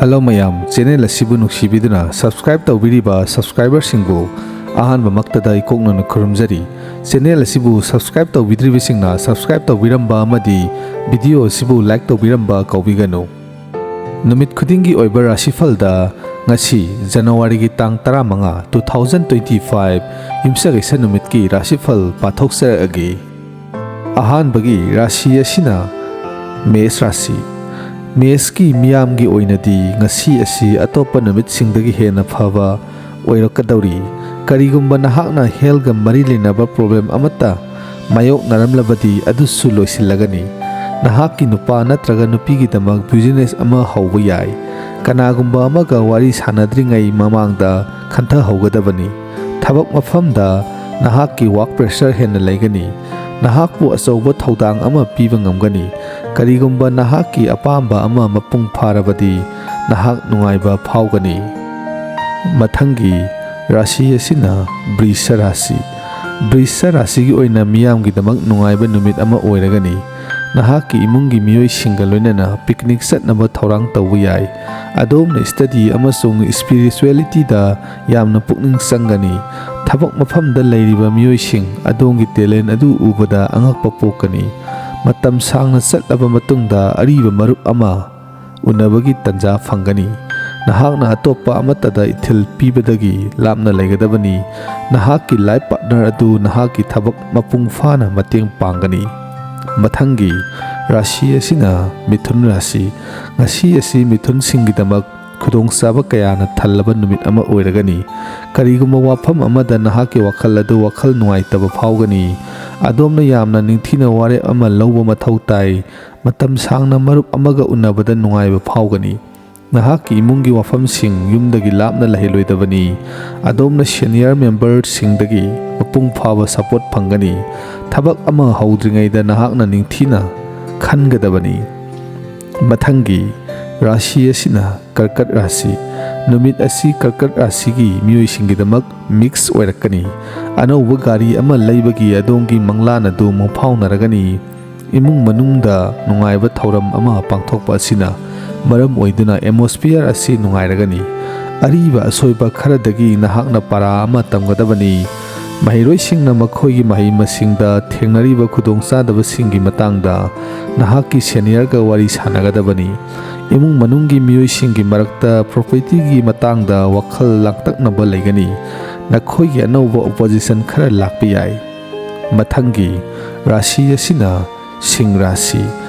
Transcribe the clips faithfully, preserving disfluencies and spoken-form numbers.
Hello ꯃꯌꯥꯝ, channel ꯑꯁꯤꯕꯨ ꯅꯨꯡꯁꯤꯕꯤꯗꯨꯅ subscribe ꯇꯧꯕꯤꯔꯤꯕ ꯁꯕꯁꯀ꯭ꯔꯥꯏꯕꯔꯁꯤꯡꯕꯨ ꯑꯍꯥꯟꯕꯃꯛꯇꯗ ꯏꯀꯣꯛꯅꯅ ꯈꯨꯔꯨꯝꯖꯔꯤ꯫ Channel ꯑꯁꯤꯕꯨ ꯁꯕꯁꯀ꯭ꯔꯥꯏꯕ ꯇꯧꯕꯤꯗ꯭ꯔꯤꯕꯁꯤꯡꯅ ꯁꯕꯁꯀ꯭ꯔꯥꯏꯕ ꯇꯧꯕꯤꯔꯝꯕ ꯑꯃꯗꯤ ꯚꯤꯗꯤꯑꯣ ꯑꯁꯤꯕꯨ ꯂꯥꯏꯛ ꯇꯧꯕꯤꯔꯝꯕ ꯀꯥꯎꯕꯤꯒꯅꯨ꯫ ꯅꯨꯃꯤꯠ ꯈꯨꯗꯤꯡꯒꯤ ꯑꯣꯏꯕ ꯔꯥꯁꯤꯐꯜꯗ ꯉꯁꯤ ꯖꯅꯋꯥꯔꯤꯒꯤ ꯇꯥꯡ ꯇꯔꯥꯃꯉꯥ, two thousand twenty five, ꯌꯨꯝꯁꯀꯩꯁ ꯅꯨꯃꯤꯠꯀꯤ ꯔꯥꯁꯤꯐꯜ ꯄꯥꯊꯣꯛꯆꯔꯛꯑꯒꯦ꯫ ꯑꯍꯥꯟꯕꯒꯤ ꯔꯥꯁꯤ ꯑꯁꯤꯅ ꯃꯦꯁ ꯔꯥꯁꯤ꯫ ꯃꯦꯁꯀꯤ ꯃꯤꯌꯥꯝꯒꯤ ꯑꯣꯏꯅꯗꯤ ꯉꯁꯤ ꯑꯁꯤ ꯑꯇꯣꯞꯄ ꯅꯨꯃꯤꯠꯁꯤꯡꯗꯒꯤ ꯍꯦꯟꯅ ꯐꯕ ꯑꯣꯏꯔꯛꯀꯗꯧꯔꯤ꯫ ꯀꯔꯤꯒꯨꯝꯕ ꯅꯍꯥꯛꯅ ꯍꯦꯜꯒ ꯃꯔꯤ ꯂꯩꯅꯕ ꯄ꯭ꯔꯣꯕ꯭ꯂꯦꯝ ꯑꯃꯠꯇ ꯃꯥꯌꯣꯛꯅꯔꯝꯂꯕꯗꯤ ꯑꯗꯨꯁꯨ ꯂꯣꯏꯁꯤꯜꯂꯒꯅꯤ꯫ ꯅꯍꯥꯛꯀꯤ ꯅꯨꯄꯥ ꯅꯠꯇ꯭ꯔꯒ ꯅꯨꯄꯤꯒꯤꯗꯃꯛ ꯕꯤꯖꯤꯅꯦꯁ ꯑꯃ ꯍꯧꯕ ꯌꯥꯏ꯫ ꯀꯅꯥꯒꯨꯝꯕ ꯑꯃꯒ ꯋꯥꯔꯤ ꯁꯥꯟꯅꯗ꯭ꯔꯤꯉꯩ ꯃꯃꯥꯡꯗ ꯈꯟꯊꯍꯧꯒꯗꯕꯅꯤ꯫ ꯊꯕꯛ ꯃꯐꯝꯗ ꯅꯍꯥꯛꯀꯤ ꯋꯥꯔꯛ ꯄ꯭ꯔꯦꯁꯔ ꯍꯦꯟꯅ ꯂꯩꯒꯅꯤ꯫ ꯅꯍꯥꯛꯄꯨ ꯑꯆꯧꯕ ꯊꯧꯗꯥꯡ ꯑꯃ ꯄꯤꯕ ꯉꯝꯒꯅꯤ꯫ ꯀꯔꯤꯒꯨꯝꯕ ꯅꯍꯥꯛꯀꯤ ꯑꯄꯥꯝꯕ ꯑꯃ ꯃꯄꯨꯡ ꯐꯥꯔꯕꯗꯤ ꯅꯍꯥꯛ ꯅꯨꯡꯉꯥꯏꯕ ꯐꯥꯎꯒꯅꯤ꯫ ꯃꯊꯪꯒꯤ ꯔꯥꯁꯤ ꯑꯁꯤꯅ ꯕ꯭ꯔꯤꯁ ꯔꯥꯁꯤ꯫ ꯕ꯭ꯔꯤꯁ ꯔꯥꯁꯤꯒꯤ ꯑꯣꯏꯅ ꯃꯤꯌꯥꯝꯒꯤꯗꯃꯛ ꯅꯨꯡꯉꯥꯏꯕ ꯅꯨꯃꯤꯠ ꯑꯃ ꯑꯣꯏꯔꯒꯅꯤ꯫ ꯅꯍꯥꯛꯀꯤ ꯏꯃꯨꯡꯒꯤ ꯃꯤꯑꯣꯏꯁꯤꯡꯒ ꯂꯣꯏꯅꯅ ꯄꯤꯛꯅꯤꯛ ꯆꯠꯅꯕ ꯊꯧꯔꯥꯡ ꯇꯧꯕ ꯌꯥꯏ꯫ ꯑꯗꯣꯝꯅ ꯁ꯭ꯇꯗꯤ ꯑꯃꯁꯨꯡ ꯁ꯭ꯄꯤꯔꯤꯆꯨꯋꯦꯂꯤꯇꯤꯗ ꯌꯥꯝꯅ ꯄꯨꯛꯅꯤꯡ ꯆꯪꯒꯅꯤ꯫ ꯊꯕꯛ ꯃꯐꯝꯗ ꯂꯩꯔꯤꯕ ꯃꯤꯑꯣꯏꯁꯤꯡ ꯑꯗꯣꯝꯒꯤ ꯇꯦꯂꯦꯟ ꯑꯗꯨ ꯎꯕꯗ ꯑꯉꯛꯄ ꯄꯣꯛꯀꯅꯤ꯫ ꯃꯇꯝ ꯁꯥꯡꯅ ꯆꯠꯂꯕ ꯃꯇꯨꯡꯗ ꯑꯔꯤꯕ ꯃꯔꯨꯞ ꯑꯃ ꯎꯅꯕꯒꯤ ꯇꯥꯟꯖꯥ ꯐꯪꯒꯅꯤ꯫ ꯅꯍꯥꯛꯅ ꯑꯇꯣꯞꯄ ꯑꯃꯠꯇꯗ ꯏꯊꯤꯜ ꯄꯤꯕꯗꯒꯤ ꯂꯥꯞꯅ ꯂꯩꯒꯗꯕꯅꯤ꯫ ꯅꯍꯥꯛꯀꯤ ꯂꯥꯏꯐ ꯄꯥꯔꯠꯅꯔ ꯑꯗꯨ ꯅꯍꯥꯛꯀꯤ ꯊꯕꯛ ꯃꯄꯨꯡ ꯐꯥꯅ ꯃꯇꯦꯡ ꯄꯥꯡꯒꯅꯤ꯫ ꯃꯊꯪꯒꯤ ꯔꯥꯁꯤ ꯑꯁꯤꯅ ꯃꯤꯊꯨꯟ ꯔꯥꯁꯤ꯫ ꯉꯁꯤ ꯑꯁꯤ ꯃꯤꯊꯨꯟꯁꯤꯡꯒꯤꯗꯃꯛ ꯈꯨꯗꯣꯡꯆꯥꯕ ꯀꯌꯥꯅ ꯊꯜꯂꯕ ꯅꯨꯃꯤꯠ ꯑꯃ ꯑꯣꯏꯔꯒꯅꯤ꯫ ꯀꯔꯤꯒꯨꯝꯕ ꯋꯥꯐꯝ ꯑꯃꯗ ꯅꯍꯥꯛꯀꯤ ꯋꯥꯈꯜ ꯑꯗꯨ ꯋꯥꯈꯜ ꯅꯨꯡꯉꯥꯏꯇꯕ ꯐꯥꯎꯒꯅꯤ꯫ ꯑꯗꯣꯝꯅ ꯌꯥꯝꯅ ꯅꯤꯡꯊꯤꯅ ꯋꯥꯔꯦꯞ ꯑꯃ ꯂꯧꯕ ꯃꯊꯧ ꯇꯥꯏ꯫ ꯃꯇꯝ ꯁꯥꯡꯅ ꯃꯔꯨꯞ ꯑꯃꯒ ꯎꯅꯕꯗ ꯅꯨꯡꯉꯥꯏꯕ ꯐꯥꯎꯒꯅꯤ꯫ ꯅꯍꯥꯛꯀꯤ ꯏꯃꯨꯡꯒꯤ ꯋꯥꯐꯝꯁꯤꯡ ꯌꯨꯝꯗꯒꯤ ꯂꯥꯞꯅ ꯂꯩꯍꯜꯂꯣꯏꯗꯕꯅꯤ꯫ ꯑꯗꯣꯝꯅ ꯁꯦꯅꯤꯌꯔ ꯃꯦꯝꯕꯔꯁꯤꯡꯗꯒꯤ ꯃꯄꯨꯡ ꯐꯥꯕ ꯁꯄꯣꯔꯠ ꯐꯪꯒꯅꯤ꯫ ꯊꯕꯛ ꯑꯃ ꯍꯧꯗ꯭ꯔꯤꯉꯩꯗ ꯅꯍꯥꯛꯅ ꯅꯤꯡꯊꯤꯅ ꯈꯟꯒꯗꯕꯅꯤ꯫ ꯃꯊꯪꯒꯤ ꯔꯥꯁꯤ ꯑꯁꯤꯅ ꯀꯔꯀꯠ ꯔꯥꯁꯤ꯫ ꯅꯨꯃꯤꯠ ꯑꯁꯤ ꯀꯔꯀꯠ ꯔꯥꯁꯤꯒꯤ ꯃꯤꯑꯣꯏꯁꯤꯡꯒꯤꯗꯃꯛ ꯃꯤꯛꯁ ꯑꯣꯏꯔꯛꯀꯅꯤ꯫ ꯑꯅꯧꯕ ꯒꯥꯔꯤ ꯑꯃ ꯂꯩꯕꯒꯤ ꯑꯗꯣꯝꯒꯤ ꯃꯪꯂꯥꯟ ꯑꯗꯨ ꯃꯪꯐꯥꯎꯅꯔꯒꯅꯤ꯫ ꯏꯃꯨꯡ ꯃꯅꯨꯡꯗ ꯅꯨꯡꯉꯥꯏꯕ ꯊꯧꯔꯝ ꯑꯃ ꯄꯥꯡꯊꯣꯛꯄ ꯑꯁꯤꯅ ꯃꯔꯝ ꯑꯣꯏꯗꯨꯅ atmosphere ꯑꯁꯤ ꯅꯨꯡꯉꯥꯏꯔꯒꯅꯤ꯫ ꯑꯔꯤꯕ ꯑꯁꯣꯏꯕ ꯈꯔꯗꯒꯤ ꯅꯍꯥꯛꯅ ꯄꯔꯥ ꯑꯃ ꯇꯝꯒꯗꯕꯅꯤ꯫ ꯃꯍꯩꯔꯣꯏꯁꯤꯡꯅ ꯃꯈꯣꯏꯒꯤ ꯃꯍꯩ ꯃꯁꯤꯡꯗ ꯊꯦꯡꯅꯔꯤꯕ ꯈꯨꯗꯣꯡꯆꯥꯗꯕꯁꯤꯡꯒꯤ ꯃꯇꯥꯡꯗ ꯅꯍꯥꯛꯀꯤ seniorꯒ ꯋꯥꯔꯤ ꯁꯥꯟꯅꯒꯗꯕꯅꯤ꯫ ꯏꯃꯨꯡ ꯃꯅꯨꯡꯒꯤ ꯃꯤꯑꯣꯏꯁꯤꯡꯒꯤ ꯃꯔꯛꯇ propertyꯒꯤ ꯃꯇꯥꯡꯗ ꯋꯥꯈꯜ ꯂꯥꯡꯇꯛꯅꯕ ꯂꯩꯒꯅꯤ꯫ ꯅꯈꯣꯏꯒꯤ ꯑꯅꯧꯕ opposition ꯈꯔ ꯂꯥꯛꯄ ꯌꯥꯏ꯫ ꯃꯊꯪꯒꯤ ꯔꯥꯁꯤ ꯑꯁꯤꯅ ꯁꯤꯡ ꯔꯥꯁꯤ꯫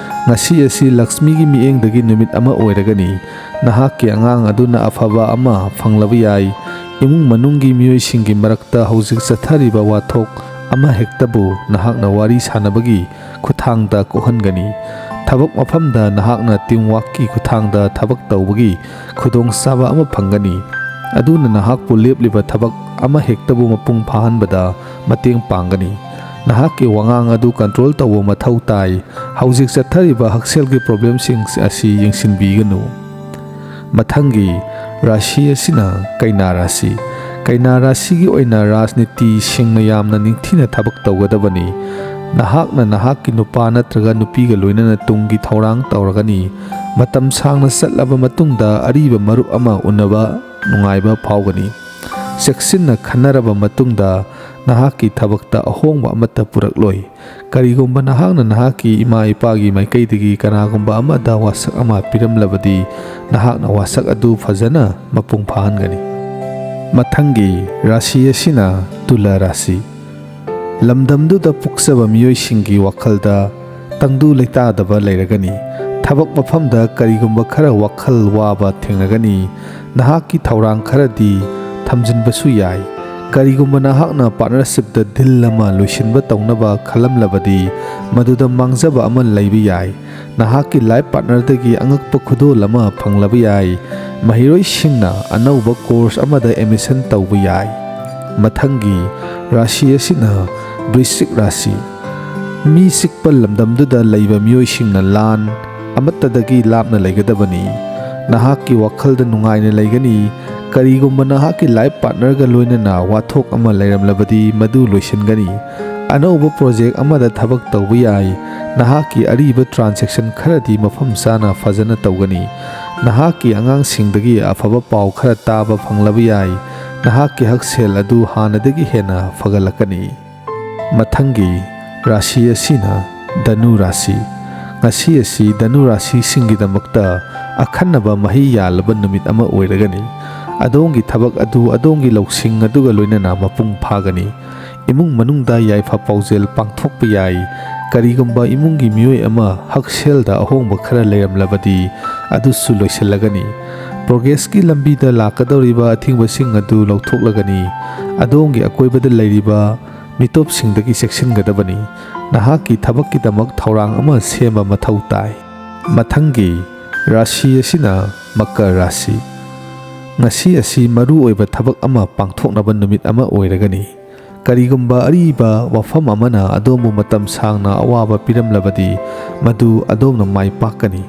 ꯉꯁꯤ ꯑꯁꯤ ꯂꯛꯁꯃꯤꯒꯤ ꯃꯤꯠꯌꯦꯡꯗꯒꯤ ꯅꯨꯃꯤꯠ ꯑꯃ ꯑꯣꯏꯔꯒꯅꯤ꯫ ꯅꯍꯥꯛꯀꯤ ꯑꯉꯥꯡ ꯑꯗꯨꯅ ꯑꯐꯕ ꯑꯃ ꯐꯪꯂꯕ ꯌꯥꯏ꯫ ꯏꯃꯨꯡ ꯃꯅꯨꯡꯒꯤ ꯃꯤꯑꯣꯏꯁꯤꯡꯒꯤ ꯃꯔꯛꯇ ꯍꯧꯖꯤꯛ ꯆꯠꯊꯔꯤꯕ ꯋꯥꯊꯣꯛ ꯑꯃꯍꯦꯛꯇꯕꯨ ꯅꯍꯥꯛꯅ ꯋꯥꯔꯤ ꯁꯥꯅꯕꯒꯤ ꯈꯨꯠꯊꯥꯡꯗ ꯀꯣꯛꯍꯟꯒꯅꯤ꯫ ꯊꯕꯛ ꯃꯐꯝꯗ ꯅꯍꯥꯛꯅ teamworkꯀꯤ ꯈꯨꯠꯊꯥꯡꯗ ꯊꯕꯛ ꯇꯧꯕꯒꯤ ꯈꯨꯗꯣꯡꯆꯥꯕ ꯑꯃ ꯐꯪꯒꯅꯤ꯫ ꯑꯗꯨꯅ ꯅꯍꯥꯛꯄꯨ ꯂꯦꯞꯂꯤꯕ ꯊꯕꯛ ꯑꯃꯍꯦꯛꯇꯕꯨ ꯃꯄꯨꯡ ꯐꯥꯍꯟꯕꯗ ꯃꯇꯦꯡ ꯄꯥꯡꯒꯅꯤ꯫ ꯅꯍꯥꯛꯀꯤ ꯋꯥꯉꯥꯡ ꯑꯗꯨ control ꯇꯧꯕ ꯃꯊꯧ ꯇꯥꯏ꯫ ꯍꯧꯖꯤꯛ ꯆꯠꯊꯔꯤꯕ ꯍꯛꯁꯦꯜꯒꯤ problemꯁꯤꯡ ꯑꯁꯤ ꯌꯦꯡꯁꯤꯟꯕꯤꯒꯅꯨ꯫ ꯃꯊꯪꯒꯤ ꯔꯥꯁꯤ ꯑꯁꯤꯅ ꯀꯩꯅꯥ ꯔꯥꯁꯤ꯫ ꯀꯩꯅꯥ ꯔꯥꯁꯤꯒꯤ ꯑꯣꯏꯅ ꯔꯥꯖꯅꯤꯇꯤꯁꯤꯡꯅ ꯌꯥꯝꯅ ꯅꯤꯡꯊꯤꯅ ꯊꯕꯛ ꯇꯧꯒꯗꯕꯅꯤ꯫ ꯅꯍꯥꯛꯅ ꯅꯍꯥꯛꯀꯤ ꯅꯨꯄꯥ ꯅꯠꯇ꯭ꯔꯒ ꯅꯨꯄꯤꯒ ꯂꯣꯏꯅꯅ ꯇꯨꯡꯒꯤ ꯊꯧꯔꯥꯡ ꯇꯧꯔꯒꯅꯤ꯫ ꯃꯇꯝ ꯁꯥꯡꯅ ꯆꯠꯂꯕ ꯃꯇꯨꯡꯗ ꯑꯔꯤꯕ ꯃꯔꯨꯞ ꯑꯃ ꯎꯅꯕ ꯅꯨꯡꯉꯥꯏꯕ ꯐꯥꯎꯒꯅꯤ꯫ ꯆꯦꯛꯁꯤꯟꯅ ꯈꯟꯅꯔꯕ ꯃꯇꯨꯡꯗ ꯅꯍꯥꯛꯀꯤ ꯊꯕꯛꯇ ꯑꯍꯣꯡꯕ ꯑꯃꯠꯇ ꯄꯨꯔꯛꯂꯣꯏ꯫ ꯀꯔꯤꯒꯨꯝꯕ ꯅꯍꯥꯛꯅ ꯅꯍꯥꯛꯀꯤ ꯏꯃꯥ ꯏꯄꯥꯒꯤ ꯃꯥꯏꯀꯩꯗꯒꯤ ꯀꯅꯥꯒꯨꯝꯕ ꯑꯃꯗ ꯋꯥꯁꯛ ꯑꯃ ꯄꯤꯔꯝꯂꯕꯗꯤ, ꯅꯍꯥꯛꯅ ꯋꯥꯁꯛ ꯑꯗꯨ ꯐꯖꯅ ꯃꯄꯨꯡ ꯐꯥꯍꯟꯒꯅꯤ꯫ ꯃꯊꯪꯒꯤ ꯔꯥꯁꯤ ꯑꯁꯤꯅ ꯇꯨꯂꯥ ꯔꯥꯁꯤ꯫ ꯂꯝꯗꯝꯗꯨꯗ ꯄꯣꯛꯆꯕ ꯃꯤꯑꯣꯏꯁꯤꯡꯒꯤ ꯋꯥꯈꯜꯗ ꯇꯪꯗꯨ ꯂꯩꯇꯥꯗꯕ ꯂꯩꯔꯒꯅꯤ꯫ ꯊꯕꯛ ꯃꯐꯝꯗ ꯀꯔꯤꯒꯨꯝꯕ ꯈꯔ ꯋꯥꯈꯜ ꯋꯥꯕ ꯊꯦꯡꯅꯒꯅꯤ꯫ ꯅꯍꯥꯛꯀꯤ ꯊꯧꯔꯥꯡ ꯈꯔꯗꯤ ꯊꯝꯖꯤꯟꯕꯁꯨ ꯌꯥꯏ꯫ ꯀꯔꯤꯒꯨꯝꯕ ꯅꯍꯥꯛꯅ partnershipꯇ deal ꯑꯃ ꯂꯣꯏꯁꯤꯟꯕ ꯇꯧꯅꯕ ꯈꯜꯂꯝꯂꯕꯗꯤ, ꯃꯗꯨꯗ ꯃꯥꯡꯖꯕ ꯑꯃ ꯂꯩꯕ ꯌꯥꯏ꯫ ꯅꯍꯥꯛꯀꯤ life partnerꯗꯒꯤ ꯑꯉꯛꯄ ꯈꯨꯗꯣꯜ ꯑꯃ ꯐꯪꯂꯕ ꯌꯥꯏ꯫ ꯃꯍꯩꯔꯣꯏꯁꯤꯡꯅ ꯑꯅꯧꯕ course ꯑꯃꯗ admission ꯇꯧꯕ ꯌꯥꯏ꯫ ꯃꯊꯪꯒꯤ ꯔꯥꯁꯤ ꯑꯁꯤꯅ ꯕ꯭ꯔꯤꯁꯤꯛ ꯔꯥꯁꯤ꯫ ꯃꯤ ꯆꯤꯛꯄ ꯂꯝꯗꯝꯗꯨꯗ ꯂꯩꯕ ꯃꯤꯑꯣꯏꯁꯤꯡꯅ ꯂꯥꯟ ꯑꯃꯠꯇꯗꯒꯤ ꯂꯥꯞꯅ ꯂꯩꯒꯗꯕꯅꯤ꯫ ꯅꯍꯥꯛꯀꯤ ꯋꯥꯈꯜꯗ ꯅꯨꯡꯉꯥꯏꯅ ꯂꯩꯒꯅꯤ꯫ ꯀꯔꯤꯒꯨꯝꯕ ꯅꯍꯥꯛꯀꯤ life partnerꯒ ꯂꯣꯏꯅꯅ ꯋꯥꯊꯣꯛ ꯑꯃ ꯂꯩꯔꯝꯂꯕꯗꯤ, ꯃꯗꯨ ꯂꯣꯏꯁꯤꯟꯒꯅꯤ꯫ ꯑꯅꯧꯕ project ꯑꯃꯗ ꯊꯕꯛ ꯇꯧꯕ ꯌꯥꯏ꯫ ꯅꯍꯥꯛꯀꯤ ꯑꯔꯤꯕ transaction ꯈꯔꯗꯤ ꯃꯐꯝ ꯆꯥꯅ ꯐꯖꯅ ꯇꯧꯒꯅꯤ꯫ ꯅꯍꯥꯛꯀꯤ ꯑꯉꯥꯡꯁꯤꯡꯗꯒꯤ ꯑꯐꯕ ꯄꯥꯎ ꯈꯔ ꯇꯥꯕ ꯐꯪꯂꯕ ꯌꯥꯏ꯫ ꯅꯍꯥꯛꯀꯤ ꯍꯛꯁꯦꯜ ꯑꯗꯨ ꯍꯥꯟꯅꯗꯒꯤ ꯍꯦꯟꯅ ꯐꯒꯠꯂꯛꯀꯅꯤ꯫ ꯃꯊꯪꯒꯤ ꯔꯥꯁꯤ ꯑꯁꯤꯅ ꯙꯅꯨ ꯔꯥꯁꯤ꯫ ꯉꯁꯤ ꯑꯁꯤ ꯙꯅꯨ ꯔꯥꯁꯤꯁꯤꯡꯒꯤꯗꯃꯛꯇ ꯑꯈꯟꯅꯕ ꯃꯍꯩ ꯌꯥꯜꯂꯕ ꯅꯨꯃꯤꯠ ꯑꯃ ꯑꯣꯏꯔꯒꯅꯤ꯫ ꯑꯗꯣꯝꯒꯤ ꯊꯕꯛ ꯑꯗꯨ ꯑꯗꯣꯝꯒꯤ ꯂꯧꯁꯤꯡ ꯑꯗꯨꯒ ꯂꯣꯏꯅꯅ ꯃꯄꯨꯡ ꯐꯥꯒꯅꯤ꯫ ꯏꯃꯨꯡ ꯃꯅꯨꯡꯗ ꯌꯥꯏꯐ ꯄꯥꯎꯖꯦꯜ ꯄꯥꯡꯊꯣꯛꯄ ꯌꯥꯏ꯫ ꯀꯔꯤꯒꯨꯝꯕ ꯏꯃꯨꯡꯒꯤ ꯃꯤꯑꯣꯏ ꯑꯃ ꯍꯛꯁꯦꯜꯗ ꯑꯍꯣꯡꯕ ꯈꯔ ꯂꯩꯔꯝꯂꯕꯗꯤ ꯑꯗꯨꯁꯨ ꯂꯣꯏꯁꯤꯜꯂꯒꯅꯤ꯫ ꯄ꯭ꯔꯣꯒ꯭ꯔꯦꯁꯀꯤ ꯂꯝꯕꯤꯗ ꯂꯥꯛꯀꯗꯧꯔꯤꯕ ꯑꯊꯤꯡꯕꯁꯤꯡ ꯑꯗꯨ ꯂꯧꯊꯣꯛꯂꯒꯅꯤ꯫ ꯑꯗꯣꯝꯒꯤ ꯑꯀꯣꯏꯕꯗ ꯂꯩꯔꯤꯕ ꯃꯤꯇꯣꯞꯁꯤꯡꯗꯒꯤ ꯆꯦꯛꯁꯤꯟꯒꯗꯕꯅꯤ꯫ ꯅꯍꯥꯛꯀꯤ ꯊꯕꯛꯀꯤꯗꯃꯛ ꯊꯧꯔꯥꯡ ꯑꯃ ꯁꯦꯝꯕ ꯃꯊꯧ ꯇꯥꯏ꯫ ꯃꯊꯪꯒꯤ ꯔꯥꯁꯤ ꯑꯁꯤꯅ ꯃꯀꯔ ꯔꯥꯁꯤ꯫ ꯉꯁꯤ ꯑꯁꯤ ꯃꯔꯨ ꯑꯣꯏꯕ ꯊꯕꯛ ꯑꯃ ꯄꯥꯡꯊꯣꯛꯅꯕ ꯅꯨꯃꯤꯠ ꯑꯃ ꯑꯣꯏꯔꯒꯅꯤ꯫ ꯀꯔꯤꯒꯨꯝꯕ ꯑꯔꯤꯕ ꯋꯥꯐꯝ ꯑꯃꯅ ꯑꯗꯣꯝꯕꯨ ꯃꯇꯝ ꯁꯥꯡꯅ ꯑꯋꯥꯕ ꯄꯤꯔꯝꯂꯕꯗꯤ, ꯃꯗꯨ ꯑꯗꯣꯝꯅ ꯃꯥꯏ ꯄꯥꯛꯀꯅꯤ꯫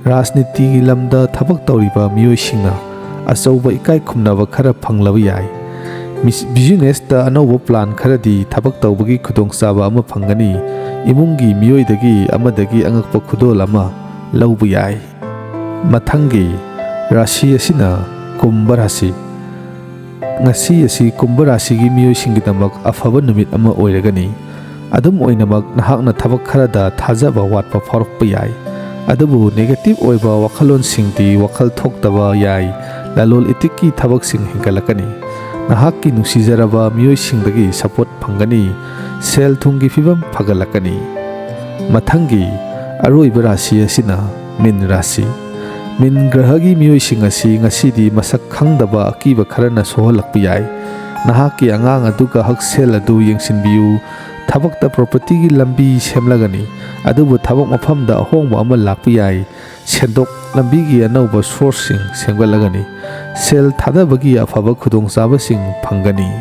ꯔꯥꯖꯅꯤꯇꯤꯒꯤ ꯂꯝꯗ ꯊꯕꯛ ꯇꯧꯔꯤꯕ ꯃꯤꯑꯣꯏꯁꯤꯡꯅ ꯑꯆꯧꯕ ꯏꯀꯥꯏ ꯈꯨꯝꯅꯕ ꯈꯔ ꯐꯪꯂꯕ ꯌꯥꯏ꯫ ꯃꯤꯁ-, ꯕꯤꯖꯤꯅꯦꯁꯇ ꯑꯅꯧꯕ ꯄ꯭ꯂꯥꯟ ꯈꯔꯗꯤ ꯊꯕꯛ ꯇꯧꯕꯒꯤ ꯈꯨꯗꯣꯡꯆꯥꯕ ꯑꯃ ꯐꯪꯒꯅꯤ꯫ ꯏꯃꯨꯡꯒꯤ ꯃꯤꯑꯣꯏꯗꯒꯤ ꯑꯃꯗꯒꯤ ꯑꯉꯛꯄ ꯈꯨꯗꯣꯜ ꯑꯃ ꯂꯧꯕ ꯌꯥꯏ꯫ ꯃꯊꯪꯒꯤ ꯔꯥꯁꯤ ꯑꯁꯤꯅ ꯀꯨꯝꯚ ꯔꯥꯁꯤ꯫ ꯉꯁꯤ ꯑꯁꯤ ꯀꯨꯝꯚ ꯔꯥꯁꯤꯒꯤ ꯃꯤꯑꯣꯏꯁꯤꯡꯒꯤꯗꯃꯛ ꯑꯐꯕ ꯅꯨꯃꯤꯠ ꯑꯃ ꯑꯣꯏꯔꯒꯅꯤ꯫ ꯑꯗꯨꯝ ꯑꯣꯏꯅꯃꯛ, ꯅꯍꯥꯛꯅ ꯊꯕꯛ ꯈꯔꯗ ꯊꯥꯖꯕ ꯋꯥꯠꯄ ꯐꯥꯎꯔꯛꯄ ꯌꯥꯏ, ꯑꯗꯨꯕꯨ ꯅꯦꯒꯦꯇꯤꯚ ꯑꯣꯏꯕ ꯋꯥꯈꯜꯂꯣꯟꯁꯤꯡꯗꯤ ꯋꯥꯈꯜ ꯊꯣꯛꯇꯕ ꯌꯥꯏ꯫ ꯂꯂꯣꯟ ꯏꯇꯤꯛꯀꯤ ꯊꯕꯛꯁꯤꯡ ꯍꯦꯟꯒꯠꯂꯛꯀꯅꯤ꯫ ꯅꯍꯥꯛꯀꯤ ꯅꯨꯡꯁꯤꯖꯔꯕ ꯃꯤꯑꯣꯏꯁꯤꯡꯗꯒꯤ ꯁꯄꯣꯔꯠ ꯐꯪꯒꯅꯤ꯫ ꯁꯦꯜ ꯊꯨꯝꯒꯤ ꯐꯤꯕꯝ ꯐꯒꯠꯂꯛꯀꯅꯤ꯫ ꯃꯊꯪꯒꯤ ꯑꯔꯣꯏꯕ ꯔꯥꯁꯤ ꯑꯁꯤꯅ ꯃꯤꯟ ꯔꯥꯁꯤ꯫ ꯃꯤꯟ ꯒ꯭ꯔꯍꯒꯤ ꯃꯤꯑꯣꯏꯁꯤꯡ ꯑꯁꯤ ꯉꯁꯤꯗꯤ ꯃꯁꯛ ꯈꯪꯗꯕ ꯑꯀꯤꯕ ꯈꯔꯅ ꯁꯣꯛꯍꯜꯂꯛꯄ ꯌꯥꯏ꯫ ꯅꯍꯥꯛꯀꯤ ꯑꯉꯥꯡ ꯑꯗꯨꯒ ꯍꯛꯁꯦꯜ ꯑꯗꯨ ꯌꯦꯡꯁꯤꯟꯕꯤꯌꯨ꯫ ꯊꯕꯛꯇ ꯄ꯭ꯔꯣꯄꯔꯇꯤꯒꯤ ꯂꯝꯕꯤ ꯁꯦꯝꯂꯒꯅꯤ, ꯑꯗꯨꯕꯨ ꯊꯕꯛ ꯃꯐꯝꯗ ꯑꯍꯣꯡꯕ ꯑꯃ ꯂꯥꯛꯄ ꯌꯥꯏ꯫ ꯁꯦꯟꯗꯣꯛ ꯂꯝꯕꯤꯒꯤ ꯑꯅꯧꯕ ꯁꯣꯔꯁꯁꯤꯡ ꯁꯦꯝꯒꯠꯂꯒꯅꯤ꯫ ꯁꯦꯜ ꯊꯥꯗꯕꯒꯤ ꯑꯐꯕ ꯈꯨꯗꯣꯡꯆꯥꯕꯁꯤꯡ ꯐꯪꯒꯅꯤ꯫